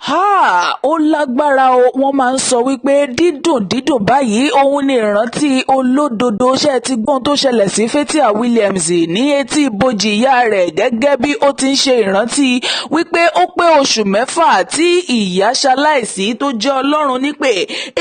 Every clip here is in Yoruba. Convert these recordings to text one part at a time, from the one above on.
Háà, ó lágbára o. Wọ́n máa ń sọ wípé dídùn dídùn báyìí òun ni ìrántí olódodo. Ṣe ti gbọ́n tó ṣẹlẹ̀ sí Fathia Williams ní etí ibojì ìyá rẹ̀, gẹ́gẹ́ bí ó ti ń ṣe ìrántí wípé ó pé oṣù 6 tí ìyá ṣaláìsí tó jẹ́ Ọlọ́run nípè?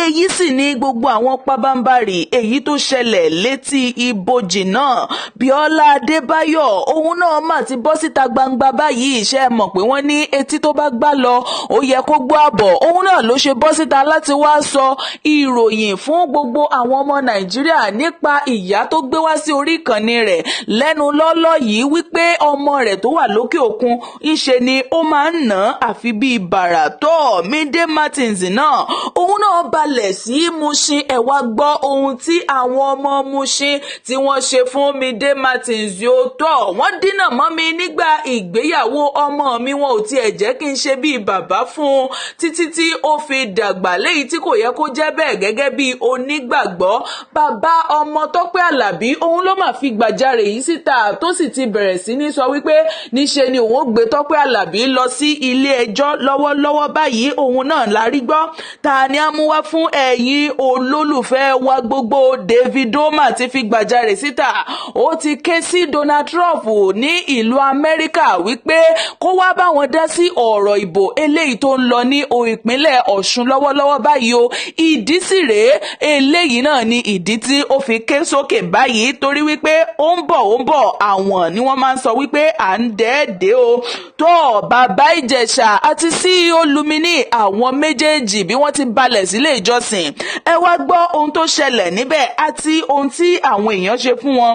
Èyí sì ni gbogbo àwọn pabambarì èyí tó ṣẹlẹ̀ létí ibojì náà. Bíọ́lá Adébáyọ̀, òun náà mà ti bọ́ síta gbangba báyìí. Ṣe é mọ̀ pé wọ́n ní etí tó bá gbá lọ, ó yẹ kó gbọ́ àbọ̀? Òun náà ló ṣe bọ́ síta láti wá sọ ìròyìn fún gbogbo àwọn ọmọ Nàìjíríà nípa ìyá tó gbé wá sí orí ìkànnì rẹ̀ lẹ́nu lọ́lọ́ yìí, wípé ọmọ rẹ̀ tó wà lókè òkun, ńṣe ni ó máa ń nà án àfi bíi bàrà tó. Mide Martins náà, òun náà balẹ̀ sí Mushin. Ẹ̀ wá gbọ́ ohun tí àwọn ọmọ Mushin tí wọ́n ṣe fún Mide Martins yóò tọ̀. Wọ́n dínà mọ́ mi nígbà ìgbéyàwó ọmọ mi, wọn ò tiẹ̀ jẹ́ kí n ṣe bíi bàbá fún un títí tí ó fi dàgbà, léyìí tí kò yẹ kó jẹ́ bẹ́ẹ̀ gẹ́gẹ́ bí onígbàgbọ́. Bàbá ọmọ Tọ́pẹ́ Àlàbí, òun ló mà fi gbàjarè yìí síta, tó sì ti bẹ̀rẹ̀ sí ní sọ wípé níṣe ni òun ó gbé Tọ́pẹ́ Àlàbí lọ sí ilé ẹjọ́ lọ́wọ́lọ́wọ́ báyìí. Òun náà la rí gbọ́. Ta ni a mú wá fún ẹ̀yin olólùfẹ́ wa gbogbo? Davido mà ti fi gbàjarè síta. Ó ti ké sí Donald Trump ní ìlú Amẹ́ríkà wípé kó wá bá wọn dá sí ọ̀rọ̀ ìbò eléyìí tó ń lọ ní ìpínlẹ̀ Ọ̀ṣun lọ́wọ́lọ́wọ́ báyìí o. Ìdí sì rèé, eléyìí náà ni ìdí tí ó fi ké sókè báyìí, torí wípé ó ń bọ̀, ó ń bọ̀, àwọn ni wọ́n máa ń sọ wípé à ń dẹ́ẹ̀dẹ́ o. Tó Bàbá Ìjẹ̀ṣà àti CEO Lumini, àwọn méjèèjì, bí wọ́n ti balẹ̀ sílé ìjọsìn, ẹ wá gbọ́ ohun tó ṣẹlẹ̀ níbẹ̀ àti ohun tí àwọn èèyàn ṣe fún wọn,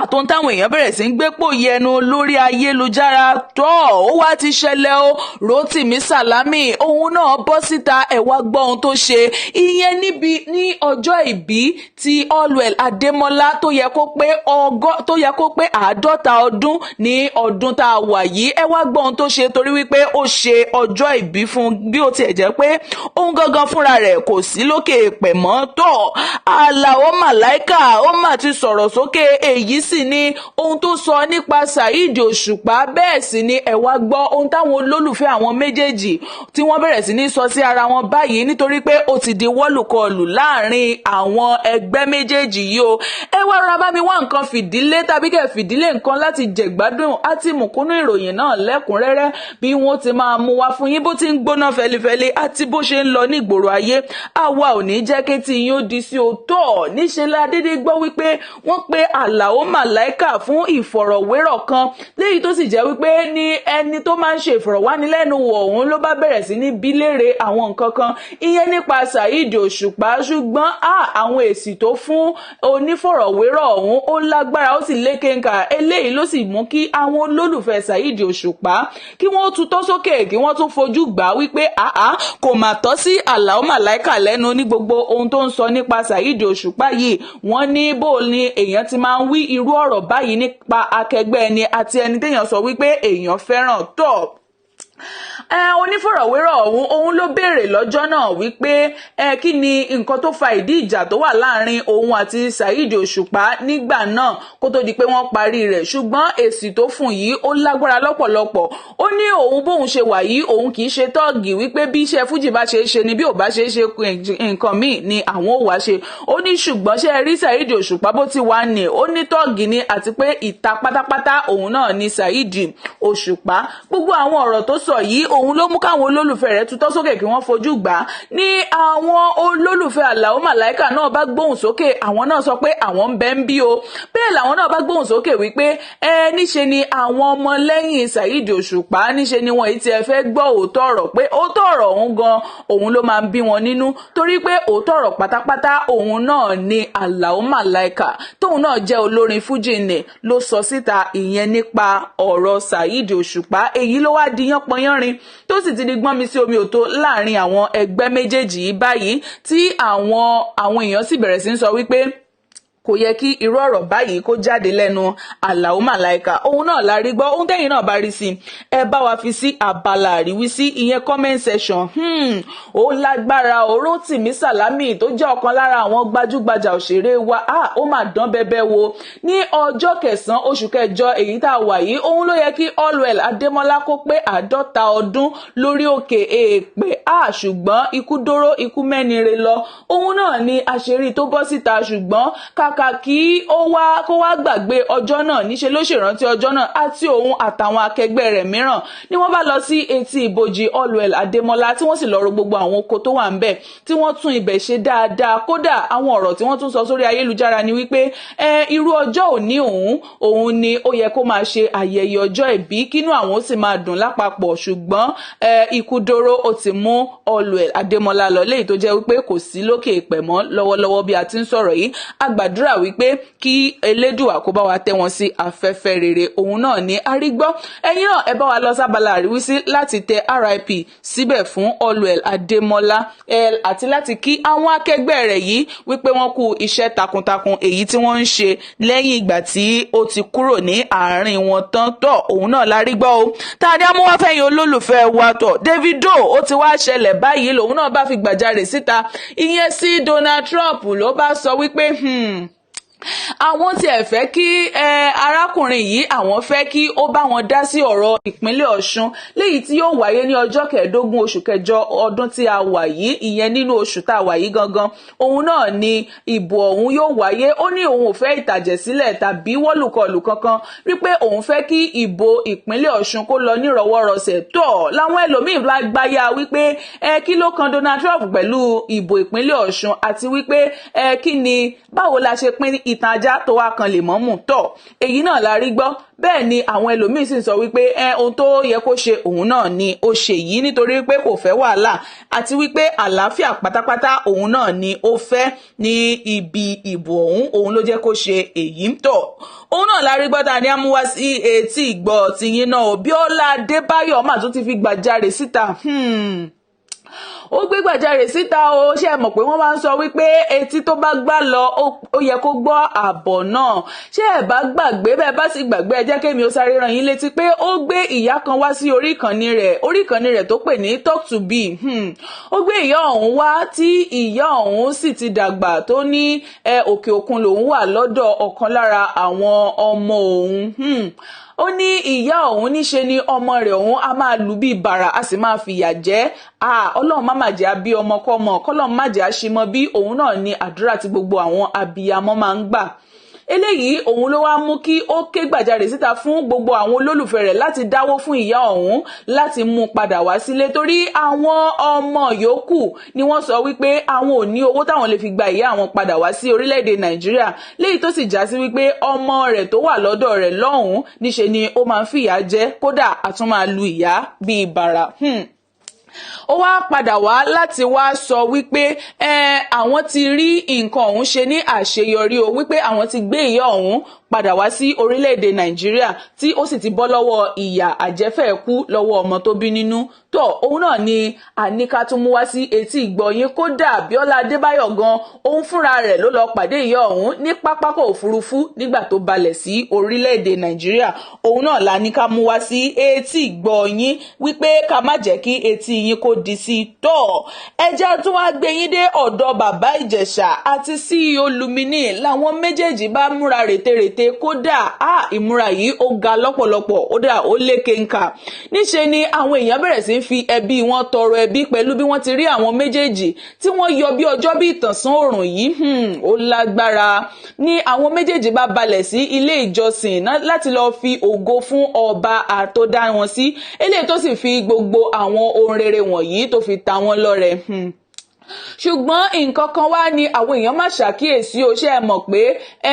àtòun táwọn èèyàn bẹ̀rẹ̀ sí ń gbé pò yẹnu lórí ayélujára. Tó ó wá ti ṣẹlẹ̀ o. Rotimi Salami, òun náà bọ́ síta. Ẹ̀ wá gbọ́ ohun tó ṣe, ìyẹn níbi ní ọjọ́ ìbí ti Allwell Adémọ́lá tó yẹ kó pé 50 ọdún ní ọdún tá a wà yìí. Ẹ wá gbọ́ ohun tó ṣe, torí wípé ó ṣe ọjọ́ ìbí fún, bí ó tiẹ̀ jẹ́ pé òun gangan fúnra rẹ̀ kò sí lókè pẹ̀ mọ́. Tó Àlàó Màláìkà, ó mà ti sọ̀rọ̀ sókè. Èyí sì ni ohun tó sọ nípa Saheed Òṣùpá. Bẹ́ẹ̀ sì ni ẹ wá gbọ́ ohun táwọn olólùfẹ́ àwọn méjèèjì tí wọ́n bẹ̀rẹ̀ sí ní sọ sí ara wọn báyìí, nítorí pé ó ti di wọ́lùkọlù láàrin àwọn ẹgbẹ́ méjèèjì yìí o. Ẹ wá rọra bá mi wá nǹkan fìdílé tàbí kẹ́ fìdílé nǹkan láti jẹ̀gbádùn àti mùkúnú ìròyìn náà lẹ́kùnrẹ́rẹ́, bí wọ́n ti máa mú wá fún yín, bó ti ń gbóná fẹlifẹli àti bó ṣe ń lọ ní ìgboro ayé. Àwa ò ní jẹ́ kí tí yín ó di sí òótọ́. Níṣẹ́ la dédé gbọ́ wípé wọ́n pe Àlàó Màláìkà fún ìfọ̀rọ̀wérọ̀ kan, léyìí tó sì jẹ́ wípé ní ẹni tó máa ń ṣe ìfọ̀rọ̀wánilẹ́nuwò ọ̀hún ló bá bẹ̀rẹ̀ sí ní bí léèrè àwọn nǹkan kan, ìyẹn nípa Saheed Òṣùpá. Ṣùgbọ́n àwọn èsì tó fún onífọ̀rọ̀wérọ̀ ọ̀hún, ó lágbára, ó sì lékenkà. Eléyìí ló sì mú kí àwọn olólùfẹ́ Saheed Òṣùpá kí wọ́n tutọ́ sókè, kí wọ́n tún fojú gbà wípé àá kò mà tọ́ sí Àlàó Màláìkà lẹ́nu ní gbogbo ohun tó ń sọ nípa Saheed Òṣùpá yìí. Wọ́n ní bó ni èèyàn ti máa ń wí irú ọ̀rọ̀ báyìí nípa akẹgbẹ́ ẹni àti ẹni téèyàn sọ wípé èèyàn fẹ́ràn tó? Onífọ̀rọ̀wérọ̀ ọ̀hún, òun ló béèrè lọ́jọ́ náà wípé ẹ kí ni nǹkan tó fa ìdí ìjà tó wà láàrin òun àti Saheed Òṣùpá nígbà náà, kó tó di pé wọ́n parí rẹ̀. Ṣùgbọ́n èsì tó fún yìí, ó lágbára lọ́pọ̀lọpọ̀. Ó ní òun, bóun ṣe wà yìí, òun kì í ṣe tọ́ọ̀gì, wípé bí iṣẹ́ fújì bá ṣe é ṣe ni, bí ò bá ṣe é ṣe, nǹkan míì ni àwọn ò wá ṣe. Ó ní ṣùgbọ́n ṣe rí Saheed Òṣùpá bó ti wà ní, ó ní tọ́ọ̀gì ni, àti pé ìta pátápátá òun náà ni Saheed Òṣùpá. Gbogbo àwọn ọ̀rọ̀ tó sọ yìí, òun ló mú káwọn olólùfẹ́ rẹ̀ tutọ́ sókè, kí wọ́n fojú gbà á. Ní àwọn olólùfẹ́ Àlàó Màláìkà náà bá gbóhùn sókè, àwọn náà sọ pé àwọn ń bẹ ń bí o. Bẹ́ẹ̀ làwọn náà bá gbóhùn sókè wípé ẹ níṣe ni àwọn ọmọ lẹ́yìn Saheed Òṣùpá, níṣe ni wọ́n ti ẹ fẹ́ gbọ́ òótọ́ ọ̀rọ̀, pé òótọ́ ọ̀rọ̀ òun gan, òun ló máa ń bí wọn nínú, torí pé òótọ́ ọ̀rọ̀ pátápátá òun náà ni Àlàó Màláìkà, tóun náà jẹ́ olórin fújì nì, ló sọ síta, ìyẹn nípa ọ̀rọ̀ Saheed Òṣùpá. Èyí ló wá di yánpọnyánrin, tó sì ti di gbọ́n mi sí omi òtó láàrin àwọn ẹgbẹ́ méjèèjì yìí báyìí, tí àwọn èèyàn sì bẹ̀rẹ̀ sí ń sọ wípé kò Kò yẹ kí irú ọ̀rọ̀ báyìí kó jáde lẹ́nu Àlàó Màláìka. Òun náà la rí gbọ́. Ohun tẹ́yìn náà bá rí sí, ẹ bá wa fi sí abala àríwísí, ìyẹn comment section. Ó lágbára. Rótìmí Sàlámì, tó jẹ́ ọ̀kan lára àwọn gbajúgbajà òṣèré wa, ó mà dán bẹ́bẹ́ wo. Ní ọjọ́ kẹsàn-án oṣù kẹjọ èyí tá a wà yìí, òun ló yẹ kí Allwell Adémọ́lá kó pé 50 ọdún lórí òkè èèpẹ̀, ṣùgbọ́n ikú dóró, ikú mẹ́nire lọ. Òun náà ni àṣírí tó bọ́ síta, ṣùgbọ́n kàkà kí ó wá kó wá gbàgbé ọjọ́ náà, níṣe ló ṣèrántí ọjọ́ náà. Àti òun àtàwọn akẹgbẹ́ rẹ̀ mìíràn ni wọ́n bá lọ sí etí ibojì Allwell Adémọ́lá, tí wọ́n sì lọ ro gbogbo àwọn oko tó wà ń bẹ̀, tí wọ́n tún ibẹ̀ ṣe dáadáa. Kódà, àwọn ọ̀rọ̀ tí wọ́n tún sọ sórí ayélujára ni wípé ẹ irú ọjọ́ òní òun, òun ni ó yẹ kó máa ṣe ayẹyẹ ọjọ́ ìbí, kínú àwọn ó sì máa dùn lápapọ̀. Ṣùgbọ́n ẹ ikú dóró, ó ti mú Allwell Adémọ́lá lọ, léyìí tó jẹ́ wípé kò sí lókè èèpẹ̀ mọ́ lọ́wọ́lọ́wọ́ bí a ti ń sọ̀rọ̀ yìí. A gbàdúrà wípé kí Elédùà kó bá wa tẹ́ wọn sí afẹ́fẹ́ rere. Òun náà ní arígbọ́. Ẹ̀yin náà, ẹ bá wa lọ sábala àríwísí láti tẹ RIP síbẹ̀ fún Allwell Adémọ́lá àti láti kí àwọn akẹgbẹ́ rẹ̀ yìí wípé wọ́n kú iṣẹ́ takuntakun èyí tí wọ́n ń ṣe lẹ́yìn ìgbà tí ó ti kúrò ní àárín wọn tán. Tọ̀, òun náà la rí gbọ́ o. Tá a ní amúwáfẹ́yìn olólùfẹ́ wa tọ̀, Davido, ó ti wá ṣẹlẹ̀ báyìí, lòun náà bá fi gbàjarè síta, ìyẹn sí Donald Trump. Ló bá sọ wípé àwọn tiẹ̀ fẹ́ kí arákùnrin yìí, àwọn fẹ́ kí ó bá wọn dá sí ọ̀rọ̀ ìpínlẹ̀ Ọ̀ṣun, léyìí tí yóò wáyé ní ọjọ́ 15 oṣù kẹjọ ọdún tí a wà yìí, ìyẹn nínú oṣù tá a wà yìí gangan. Òun náà ni ìbò ọ̀hún yóò wáyé. Ó ní òun ò fẹ́ ìtàjẹ̀sílẹ̀ tàbí wọ́lùkọlù kankan, wípé òun fẹ́ kí ìbò ìpínlẹ̀ Ọ̀ṣun kó lọ nírọ̀wọ́rọsẹ̀. Tọ̀, láwọn ẹlòmíín bá gbáyà wípé ẹ kí ló kan Donald Trump pẹ̀lú ìbò ìpínlẹ̀ Ọ̀ṣun, àti wípé ẹ kí ni, báwo la ṣe pín ìtàn ajá tó wá kan lè mọ́mù? Tọ̀, èyí náà la rí gbọ́. Bẹ́ẹ̀ ni àwọn ẹlòmíín sì ń sọ wípé ẹ ohun tó yẹ kó ṣe, òun náà ni ó ṣe yìí, nítorí pé kò fẹ́ wàhálà àti wípé àlàáfíà pátápátá òun náà ni ó fẹ́ ní ibi ìbò ọ̀hún. Òun ló jẹ́ kó ṣe èyí. Ń tọ̀, òun náà la rí gbọ́ ta ni a mú wá sí etí ìgbọ́ tìyín náà. Bíọ́lá Adébáyọ̀ mà tún ti fi gbàjarè síta. Ó gbé gbàjarè síta o. Ṣe mọ̀ pé wọ́n máa ń sọ wípé etí tó bá gbá lọ, ó yẹ kó gbọ́ àbọ̀ náà? Ṣé ẹ bá gbàgbé, bẹ́ẹ̀ bá sì gbàgbé, ẹ jẹ́ kémi ó sáré rán yín létí pé ó gbé ìyá kan wá sí orí ìkànnì rẹ̀, orí ìkànnì rẹ̀ tó pè ní Talk to B. Ó gbé ìyá ọ̀hún wá, tí ìyá ọ̀hún sì ti dàgbà, tó ní òkè òkun lòún wà lọ́dọ̀ ọ̀kan lára àwọn ọmọ òun. Ó ní ìyá òun, níṣe ni ọmọ rẹ̀ òun á máa lù bí bàrà, a sì máa fìyà jẹ. Ọlọ́run má má jẹ́ àbí ọmọ kọ́mọ, kọ́lọ́run má jẹ́ àṣemọ bí. Òun náà ni àdúrà tí gbogbo àwọn abiyamọ máa ń gbà. Eléyìí òun ló wá mú kí ó ké gbàjarè síta fún gbogbo àwọn olólùfẹ́ rẹ̀ láti dáwó fún ìyá ọ̀hún láti mú un padà wá sílé, torí àwọn ọmọ yòókù ni wọ́n sọ wípé àwọn ò ní owó táwọn lè fi gba ìyá àwọn padà wá sí orílẹ̀-èdè Nàìjíríà, léyìí tó sì já sí wípé ọmọ rẹ̀ tó wà lọ́dọ̀ rẹ̀ lọ́hùn-ún, níṣe ni ó máa ń fìyà jẹ, kódà a tún máa lu ìyá bíi bàrà. Ó wá padà wá láti wá sọ wípé àwọn ti rí nǹkan ọ̀hún ṣe ní àṣeyọrí o, wípé àwọn ti gbé ìyá ọ̀hún padà wá sí orílẹ̀-èdè Nàìjíríà, tí ó sì ti bọ́ lọ́wọ́ ìyà àjẹfẹ́ẹ̀kú lọ́wọ́ ọmọ tó bí nínú. Tó, òun náà ni àníká tún mú wá sí etí ìgbọ̀yìn. Kódà, Bíọ́lá Adébáyọ̀ gan, òun fúnra rẹ̀ ló lọ pàdé ìyá ọ̀hún ní pápákọ̀ òfurufú nígbà tó balẹ̀ sí orílẹ̀-èdè Nàìjíríà. Òun náà la ní ká mú wá sí etí ìgbọ̀yìn wípé ká má jẹ́ kí etí yín kó di sí i. Tọ́, ẹjẹ́ tún wá gbé yín dé ọ̀dọ̀ Bàbá Ìjẹ̀ṣà àti CEO Lumini. Làwọn méjèèjì bá múra rètérètè. Kódà, á ìmúra yìí, ó ga lọ́pọ̀lọpọ̀, ó dà, ó lékè ńkà. Níṣe ni àwọn èèyàn bẹ̀rẹ̀ sí í fi ẹbí wọn tọrọ ẹbí pẹ̀lú bí wọ́n ti rí àwọn méjèèjì tí wọ́n yọ bí ọjọ́ bí ìtànsán òrùn yìí. Ó lágbára. Ní àwọn méjèèjì bá balẹ̀ sí ilé ìjọsìn láti lọ́ọ́ fi ògo fún ọba àtọ́dá wọn sí, eléyìí tó sì fi gbogbo àwọn ohun rere wọ̀nyí tó fi ta wọ́n lọ́rẹ. Ṣùgbọ́n nǹkan kan wá ní àwọn èèyàn má ṣàkíyèsí o. Ṣe é mọ̀ pé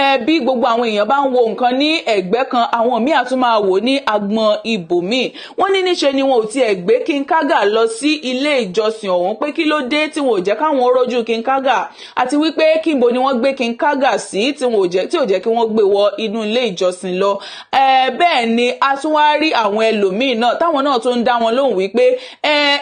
ẹ bí gbogbo àwọn èèyàn bá ń wo nǹkan ní ẹ̀gbẹ́ kan, àwọn míì á tún máa wò ní agbọn ibòmíì? Wọ́n ní níṣe ni wọn ò tiẹ̀ gbé King Kaka lọ sí ilé ìjọsìn ọ̀hún, pé kí ló dé tí wọn ò jẹ́ káwọn rójú King Kaka, àti wípé kíbo ni wọ́n gbé King Kaka sí tí wọn ò jẹ́ tí ò jẹ́ kí wọ́n gbé wọ inú ilé ìjọsìn lọ. Bẹ́ẹ̀ ni a tún wá rí àwọn ẹlòmíì náà táwọn náà tún ń dá wọn lóhùn wípé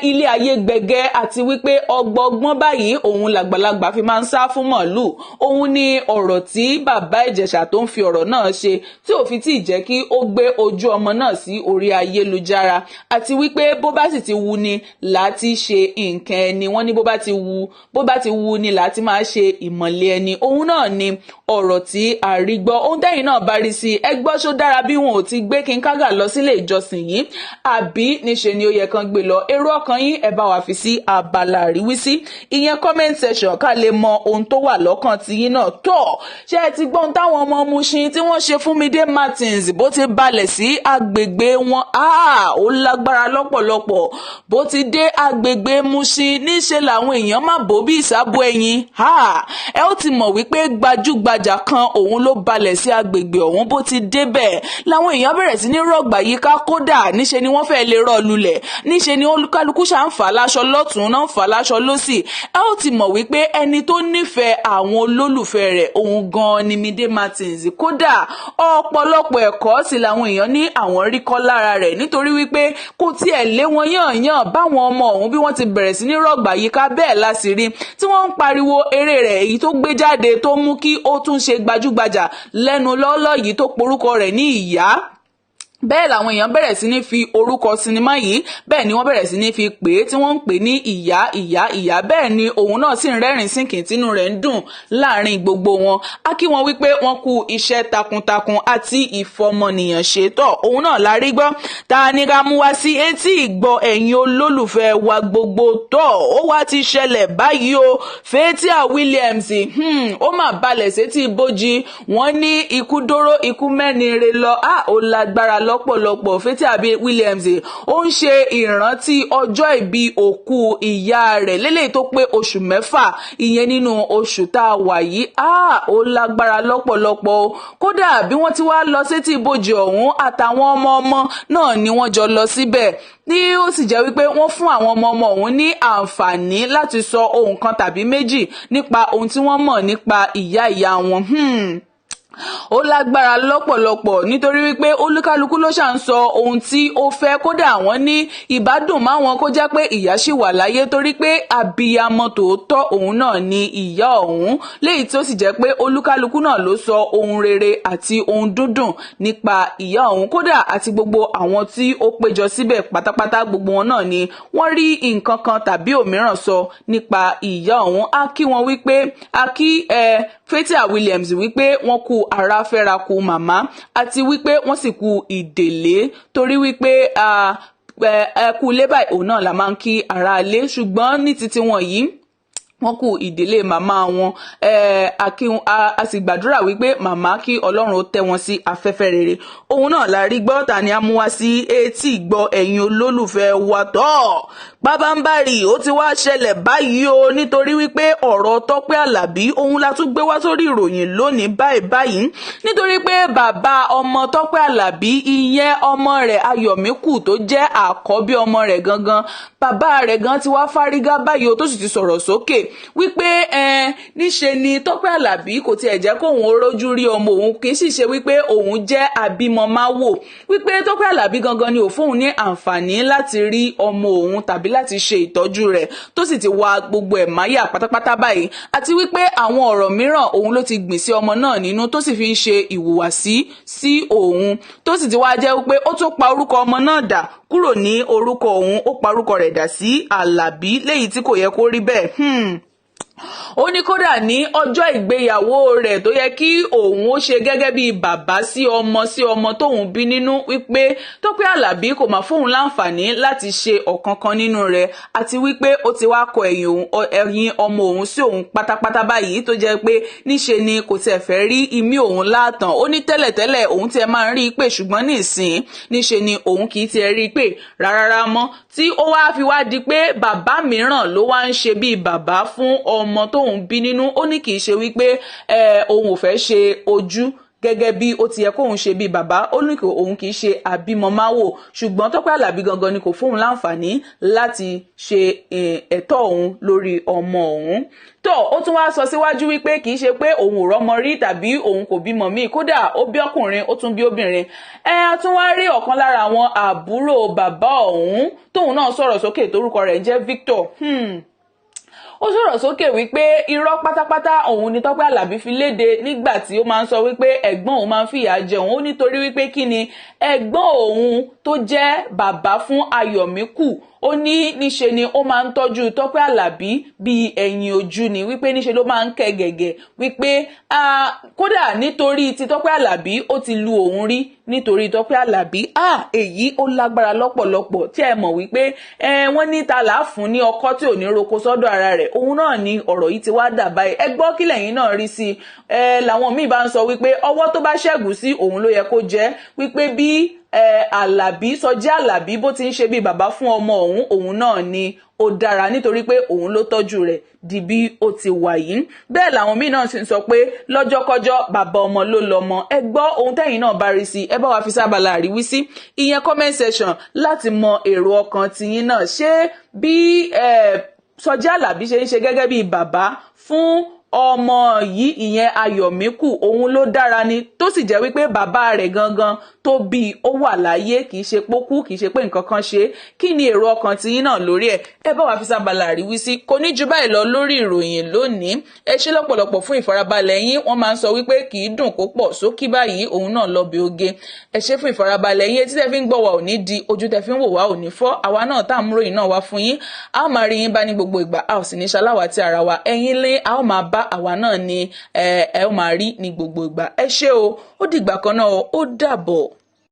ilé ayé gbẹgẹ́, àti wípé ọgbọgbọ́n. báyìí òun làgbàlagbà fi máa ń sá fún màálù. Òun ni ọ̀rọ̀ tí bàbá Ìjẹ̀ṣà tó ń fi ọ̀rọ̀ náà ṣe tí ò fi tí ì jẹ́ kí ó gbé ojú ọmọ náà sí orí ayélujára, àti wípé bó bá sì ti wu ni láti ṣe nǹkan ẹni. Wọ́n ní bó bá ti wu ni láti máa ṣe ìmọ̀lẹ̀ ẹni. Òun náà ni ọ̀rọ̀ tí a rí gbọ́. Ohun tẹ́yìn náà bá rí sí ẹ gbọ́, ṣó dára bí wọn ò ti gbé King Kaka lọ sílé ìjọsìn yìí, àbí níṣe ni ó yẹ kán gbé lọ? Èrò ọkàn yín, ẹ bá wa fi sí abala àríwísí, ìyẹn comment section, ká lè mọ ohun tó wà lọ́kàn tiyín náà. Tó ṣé ẹ ti gbọ́n táwọn ọmọ Mushin tí wọ́n ṣe fún Mide Martins bó ti balẹ̀ sí agbègbè wọn? Ó lágbára lọ́pọ̀lọpọ̀. Bó ti dé agbègbè Mushin, níṣe làwọn èèyàn má bò bí ìsábò ẹyin. Ẹ ó ti mọ̀ wípé gbajúgbajà kan òun ló balẹ̀ sí agbègbè ọ̀hún. Bó ti débẹ̀ làwọn èèyàn bẹ̀rẹ̀ sí ní rọ̀gbà yíká. Kódà níṣe ni wọ́n fẹ́ẹ́ lè rọ̀ lulẹ̀, níṣe ni olúkálukú ṣà ń fà láṣọ lọ́tún náà, ń fà láṣọ lọ́sì. Ẹ ó ti mọ̀ wípé ẹni tó nífẹ̀ẹ́ àwọn olólùfẹ́ rẹ̀ òun gan-an ni Mide Martins. Kódà ọ̀pọ̀lọpọ̀ ẹ̀kọ́ sì làwọn èèyàn ní àwọn rí kọ́ lára rẹ̀, nítorí wípé kò tiẹ̀ lé wọn yànyàn. Báwọn ọmọ ọ̀hún bí wọ́n ti bẹ̀rẹ̀ sí ní rọ̀gbà yíká, bẹ́ẹ̀ la sì rí tí wọ́n ń pariwo eré rẹ̀ èyí tó gbé jáde tó mú kí ó tún ṣe gbajúgbajà lẹ́nu lọ́ọ́lọ́ yìí, tó porúkọ rẹ̀ ní Ìyá. Bẹ́ẹ̀ làwọn èèyàn bẹ̀rẹ̀ sí ní fi orúkọ sinimá yìí, bẹ́ẹ̀ ni wọ́n bẹ̀rẹ̀ sí ní fi pè é, tí wọ́n ń pè ní Ìyá, Ìyá, Ìyá. Bẹ́ẹ̀ ni òun náà sì ń rẹ́rìn sínkìn, tínú rẹ̀ ń dùn láàrin gbogbo wọn. Á kí wọn wípé wọ́n kú iṣẹ́ takuntakun àti ìfọmọnìyàn ṣe. Tọ̀, òun náà la rí gbọ́ ta ni ká mú wá sí etí ìgbọ́ ẹ̀yin olólùfẹ́ wa gbogbo. Tọ̀, ó wá ti ṣẹlẹ̀ báyìí o. Fathia Williams, ó mà balẹ̀ sétí ibojì. Wọ́n ní ikú dóró, ikú mẹ́ni re lọ. Á ó lágbára lọ́pọ̀lọpọ̀. Fathia Williams, ó ń ṣe ìrántí ọjọ́ ìbí òkú ìyá rẹ̀ lélẹ́yìí tó pé oṣù 6, ìyẹn nínú oṣù tá a wà yìí. Á ó lágbára lọ́pọ̀lọpọ̀ o. Kódà bí wọ́n ti wá lọ sétí ibojì ọ̀hún, àtàwọn ọmọ ọmọ náà ni wọ́n jọ lọ síbẹ̀, ní ó sì jẹ́ wípé wọ́n fún àwọn ọmọ ọmọ ọ̀hún ní àǹfààní láti sọ ohun kan tàbí méjì nípa ohun tí wọ́n mọ̀ nípa ìyá ìyá wọn. Ó lágbára lọ́pọ̀lọpọ̀, nítorí wípé olúkálukú ló ṣà ń sọ ohun tí ó fẹ́. Kódà wọ́n ní ìbádùn máwọn kó jẹ́ pé ìyá ṣì wà láyé, torí pé abiyamọ tòótọ́ òun náà ni ìyá ọ̀hún, léyìí tí ó sì jẹ́ pé olúkálukú náà ló sọ ohun rere àti ohun dúndùn nípa ìyá ọ̀hún. Kódà àti gbogbo àwọn tí ó péjọ síbẹ̀ pátápátá, gbogbo wọn náà ni wọ́n rí nǹkan kan tàbí òmíràn sọ nípa ìyá ọ̀hún. Á kí wọn wípé á kí ẹ Fathia Williams wípé wọ́n kú ara fẹ́ra kú màmá, àti wípé wọ́n sì kú ìdèlé, torí wípé ẹ kú ilé báyìí òun náà la máa ń kí ará ilé. Ṣùgbọ́n ní títí wọn yìí, wọ́n kú ìdílé màmá wọn. A sì gbàdúrà wípé màmá, kí Ọlọ́run ó tẹ́ wọn sí afẹ́fẹ́ rere. Òun náà la rí gbọ́ ta ni a mú wá sí etí gbọ́ ẹ̀yin olólùfẹ́ wa. Tọ́ pábánbárì, ó ti wá ṣẹlẹ̀ báyìí o, nítorí wípé ọ̀rọ̀ Tọ́pẹ́ Àlàbí òun la tún gbé wá sórí ìròyìn lónìí báyìí báyìí, nítorí pé bàbá ọmọ Tọ́pẹ́ Àlàbí, ìyẹn ọmọ rẹ̀ Ayọ̀míkù tó jẹ́ àkọ́bí ọmọ rẹ̀ gangan, bàbá rẹ̀ gan ti wá fárígá báyìí o, tó sì ti sọ̀rọ̀ sókè wípé níṣe ni Tọ́pẹ́ Àlàbí kò tiẹ̀ jẹ́ kóun ó rójú rí ọmọ òun. Kì í sì ṣe wípé òun jẹ́ àbímọ máwò, wípé Tọ́pẹ́ Àlàbí gangan ni ò fóun ní àǹfààní láti rí ọmọ òun tàbí láti ṣe ìtọ́jú rẹ̀, tó sì ti wá gbogbo ẹ̀ máyà pátápátá báyìí, àti wípé àwọn ọ̀rọ̀ mìíràn òun ló ti gbìn sí ọmọ náà nínú, tó sì fi ń ṣe ìhùwàsí sí òun, tó sì ti wá jẹ́ wípé ó tún pa orúkọ ọmọ náà dà kúrò ní orúkọ òun, ó pa orúkọ rẹ̀ dà sí Àlàbí, léyìí tí kò yẹ kó rí bẹ́ẹ̀. Ó ní kódà ní ọjọ́ ìgbéyàwó rẹ̀ tó yẹ kí òun ó ṣe gẹ́gẹ́ bí bàbá sí ọmọ tóun bí nínú, wípé Tọ́pẹ́ Àlàbí kò má fóun láǹfààní láti ṣe ọ̀kankan nínú rẹ̀, àti wípé ó ti wá kọ ẹ̀yìn ọmọ òun sí òun pátápátá báyìí, tó jẹ́ pé níṣe ni kò tiẹ̀ fẹ́ rí imí òun láàtàn. Ó ní tẹ́lẹ̀tẹ́lẹ̀ òun tiẹ̀ máa ń rí i pé, ṣùgbọ́n nísìn níṣe ni òun kì í tiẹ̀ rí i pé rárá mọ́, tí ó wá fi wá di pé bàbá mìíràn ló wá ń ṣe bíi bàbá fún ọmọ tóun bí nínú. Ó ní kì í ṣe wípé òun ò fẹ́ ṣe ojú gẹ́gẹ́ bí ó ti yẹ kóun ṣe bíi bàbá. Ó ní òun kì í ṣe àbímọ-máwò, ṣùgbọ́n Tọ́pẹ́ Àlàbí gangan ni kò fóun láǹfààní láti ṣe ẹ̀tọ́ òun lórí ọmọ òun. Tó ó tún wá sọ síwájú wípé kì í ṣe pé òun ò rọ́mọ rí tàbí òun kò bímọ míì. Kódà ó bí ọkùnrin, ó tún bí obìnrin. Ẹ a tún wá rí ọ̀kan lára àwọn àbúrò bàbá ọ̀hún tóun náà sọ̀rọ̀ sókè, torúkọ rẹ̀ ń jẹ́ Victor. Ó sọ̀rọ̀ sókè wípé irọ́ pátápátá òun ni Tọ́pẹ́ Àlàbí fi léde nígbà tí ó máa ń sọ wípé ẹ̀gbọ́n òun máa ń fìyà jẹ òun. Ó nítorí wípé kí ni, ẹ̀gbọ́n òun tó jẹ́ bàbá fún Ayọ̀míkù, ó ní níṣe ni ó máa ń tọ́jú Tọ́pẹ́ Àlàbí bíi ẹ̀yìn ojú ni, wípé níṣe ló máa ń kẹ́ gẹ̀gẹ̀, wípé kódà nítorí ti Tọ́pẹ́ Àlàbí, ó ti lu òun rí nítorí Tọ́pẹ́ Àlàbí. Èyí ó lágbára lọ́pọ̀lọpọ̀. Tí ẹ mọ̀ wípé wọ́n ní ta là á fún ní ọkọ́ tí ò ní roko sọ́dọ̀ ara rẹ̀, òun náà ni ọ̀rọ̀ yìí ti wá dà báyìí. Ẹ gbọ́, kí lẹ̀yin náà rí sí i? Làwọn míì bá ń sọ wípé ọwọ́ tó bá ṣẹ́gun sí òun ló yẹ kó jẹ́, wípé bí Àlàbí, Sọjí Àlàbí, bó ti ń ṣe bí bàbá fún ọmọ òun, òun náà ni ó dára, nítorí pé òun ló tọ́jú rẹ̀ di bí ó ti wà yìí. Bẹ́ẹ̀ làwọn míì náà sì ń sọ pé lọ́jọ́kọ́jọ́, bàbá ọmọ ló lọ́mọ. Ẹ gbọ́, ohun tẹ́yìn náà bá rí sí, ẹ bá wa fi sábàlá àríwísí, ìyẹn comment section, láti mọ èrò ọkàn tiyín náà. Ṣé bí Sọjí Àlàbí ṣe ń ṣe gẹ́gẹ́ bí bàbá fún ọmọ yìí, ìyẹn Ayọ̀míkù, òun ló dára ni, tó sì jẹ́ wípé bàbá rẹ̀ gangan tó bí ó wà láyé, kì í ṣe pókú, kì í ṣe pé nǹkan kan ṣe? Kí ni èrò ọkàn tiyín náà lórí ẹ̀? Ẹ bá wa fi sábàlá àríwísí. Kò ní ju báyìí lọ lórí ìròyìn lónìí. Ẹ ṣé lọ́pọ̀lọpọ̀ fún ìfarabalẹ̀ yín. Wọ́n máa ń sọ wípé kì í dùn kó pọ̀ sókí báyìí, òun náà lọ bí oge. Ẹ ṣé fún ìfarabalẹ̀ yín. Etí tẹ́ fi ń gbọ́ wa ò ní di, ojú tẹ́ fi ń wò wá ò ní fọ́. Àwa náà tá à ń múròyìn náà wá fún yín, a ó máa rí yín bá ní gbogbo ìgbà, a ò sì ní ṣaláwàtí ara wa. Ẹ̀yin lé a ó máa bá, àwa náà ni ẹ ó máa rí ní gbogbo ìgbà. Ẹ ṣé o, ó dìgbà kan náà, ó dàbọ̀.